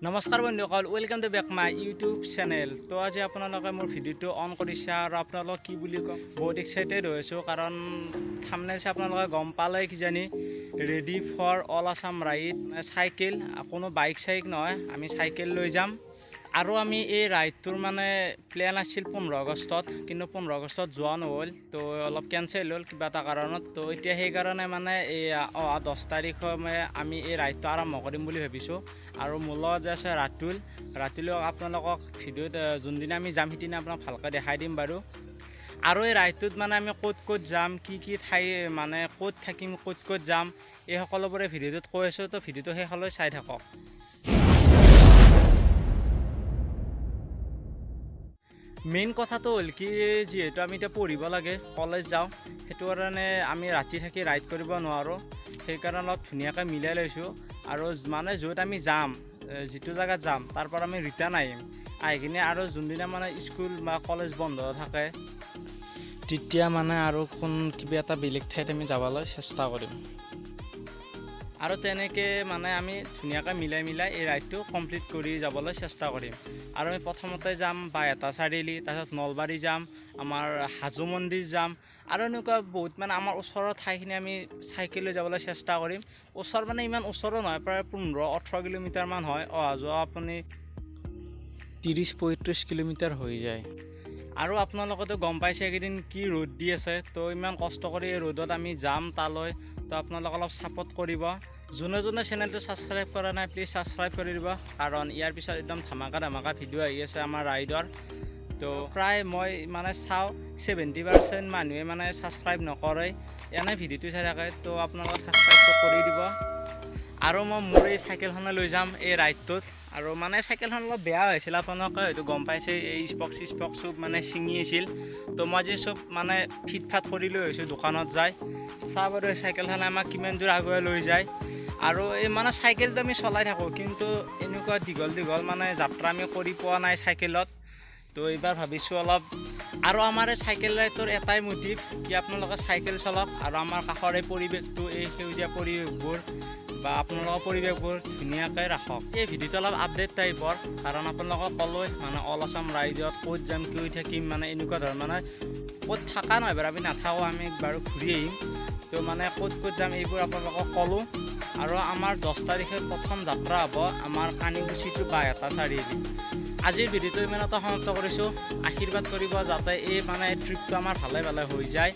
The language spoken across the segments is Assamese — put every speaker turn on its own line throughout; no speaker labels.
নমস্কাৰ বন্ধুসকল, welcome to back my YouTube channel. তো আজি আপোনালোকে মোৰ ভিডিঅ'টো অন কৰিছে আৰু আপোনালোক কি বুলি কম, বহুত এক্সাইটেড হৈ আছোঁ, কাৰণ থাম্বনেইল চাই আপোনালোকে গম পালে কিজানি ready for all Assam ride. Cycle, কোনো বাইক চাইক নহয়, আমি চাইকেল লৈ যাম। আৰু আমি এই ৰাইডটোৰ মানে প্লেন আছিল 15 আগষ্টত, কিন্তু 15 আগষ্টত যোৱা নহ'ল, তো অলপ কেঞ্চেল হ'ল কিবা এটা কাৰণত। তো এতিয়া সেইকাৰণে মানে এই অহা 10 তাৰিখৰ মানে আমি এই ৰাইডটো আৰম্ভ কৰিম বুলি ভাবিছোঁ। আৰু মোৰ লগত যে আছে ৰাতুল, ৰাতুলক আপোনালোকক ভিডিঅ'ত যোনদিনা আমি যাম সিদিনা আপোনাক ভালকৈ দেখাই দিম বাৰু। আৰু এই ৰাইডটোত মানে আমি ক'ত ক'ত যাম, কি কি ঠাই মানে ক'ত থাকিম, ক'ত ক'ত যাম, এই সকলোবোৰে ভিডিঅ'টোত কৈ আছোঁ। তো ভিডিঅ'টো শেষলৈ চাই থাকক। মেইন কথাটো হ'ল কি, যিহেতু আমি এতিয়া পঢ়িব লাগে, কলেজ যাওঁ, সেইটো কাৰণে আমি ৰাতি থাকি ৰাইড কৰিব নোৱাৰোঁ। সেইকাৰণে অলপ ধুনীয়াকৈ মিলাই লৈছোঁ। আৰু মানে য'ত আমি যাম, যিটো জেগাত যাম, তাৰ পৰা আমি ৰিটাৰ্ণ আহিম, আহি কিনে আৰু যোনদিনা মানে স্কুল বা কলেজ বন্ধ থাকে তেতিয়া মানে আৰু কোন কিবা এটা বেলেগ ঠাইত আমি যাবলৈ চেষ্টা কৰিম। আৰু তেনেকৈ মানে আমি ধুনীয়াকৈ মিলাই মিলাই এই ৰাইডটো কমপ্লিট কৰি যাবলৈ চেষ্টা কৰিম। আৰু আমি প্ৰথমতে যাম বাইহাটা চাৰিআলি, তাৰপিছত নলবাৰী যাম, আমাৰ হাজো মন্দিৰ যাম, আৰু এনেকুৱা বহুত মানে আমাৰ ওচৰৰ ঠাইখিনি আমি চাইকেল লৈ যাবলৈ চেষ্টা কৰিম। ওচৰ মানে ইমান ওচৰো নহয়, প্ৰায় 15-18 কিলোমিটাৰমান হয়। অহা যোৱা আপুনি 30-35 কিলোমিটাৰ হৈ যায়। আৰু আপোনালোকেতো গম পাইছে এইকেইদিন কি ৰ'দ দি আছে, তো ইমান কষ্ট কৰি এই ৰ'দত আমি যাম তালৈ, তো আপোনালোকে অলপ ছাপোৰ্ট কৰিব। যোনে যোনে চেনেলটো ছাবস্ক্ৰাইব কৰা নাই, প্লিজ ছাবস্ক্ৰাইব কৰি দিব, কাৰণ ইয়াৰ পিছত একদম ধামাকা ধামাকা ভিডিঅ' আহি আছে আমাৰ ৰাইডৰ। তো প্ৰায় মই মানে চাওঁ 70% মানুহে মানে ছাবস্ক্ৰাইব নকৰে, এনেই ভিডিঅ'টো চাই থাকে, তো আপোনালোকে ছাবস্ক্ৰাইবটো কৰি দিব। আৰু মই মোৰ এই চাইকেলখনে লৈ যাম এই ৰাইডটোত। আৰু মানে চাইকেলখন অলপ বেয়া হৈছিল, আপোনালোকে হয়তো গম পাইছে, এই স্পক চিস্পক চব মানে ছিঙি আছিল। তো মই আজি চব মানে ফিট ফাট কৰি লৈ আহিছোঁ দোকানত যাই। চাওঁ বাৰু এই চাইকেলখনে আমাক কিমান দূৰ আগুৱাই লৈ যায়। আৰু এই মানে চাইকেলটো আমি চলাই থাকোঁ, কিন্তু এনেকুৱা দীঘল দীঘল মানে যাত্ৰা আমি কৰি পোৱা নাই চাইকেলত। তো এইবাৰ ভাবিছোঁ অলপ। আৰু আমাৰ এই চাইকেল ৰাইডটোৰ এটাই মটিভ কি, আপোনালোকে চাইকেল চলাওক আৰু আমাৰ কাষৰ এই পৰিৱেশটো, এই সেউজীয়া পৰিৱেশবোৰ বা আপোনালোকৰ পৰিৱেশবোৰ ধুনীয়াকৈ ৰাখক। এই ভিডিঅ'টো অলপ আপডেট টাইপৰ, কাৰণ আপোনালোকক ক'লোৱে মানে অল আছাম ৰাইডত ক'ত যাম, কি থাকিম, মানে এনেকুৱা ধৰণৰ, মানে ক'ত থকা নহয় বাৰু, আমি নাথাকোঁ, আমি বাৰু ঘূৰি আহিম। তো মানে ক'ত ক'ত যাম এইবোৰ আপোনালোকক ক'লোঁ। আৰু আমাৰ 10 তাৰিখে প্ৰথম যাত্ৰা হ'ব আমাৰ কানিকুচি টু বাইহাটা চাৰিআলি। আজিৰ ভিডিঅ'টো ইমানতে সমাপ্ত কৰিছোঁ। আশীৰ্বাদ কৰিব যাতে এই মানে ট্ৰিপটো আমাৰ ভালে ভালে হৈ যায়।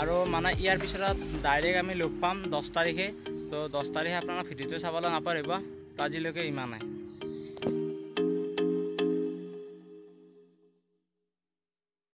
আৰু মানে ইয়াৰ পিছত ডাইৰেক্ট আমি লগ পাম 10 তাৰিখে। তো 10 তাৰিখে আপোনালোক ভিডিঅ'টো চাবলৈ নাপাহৰিব। তো আজিলৈকে ইমানেই।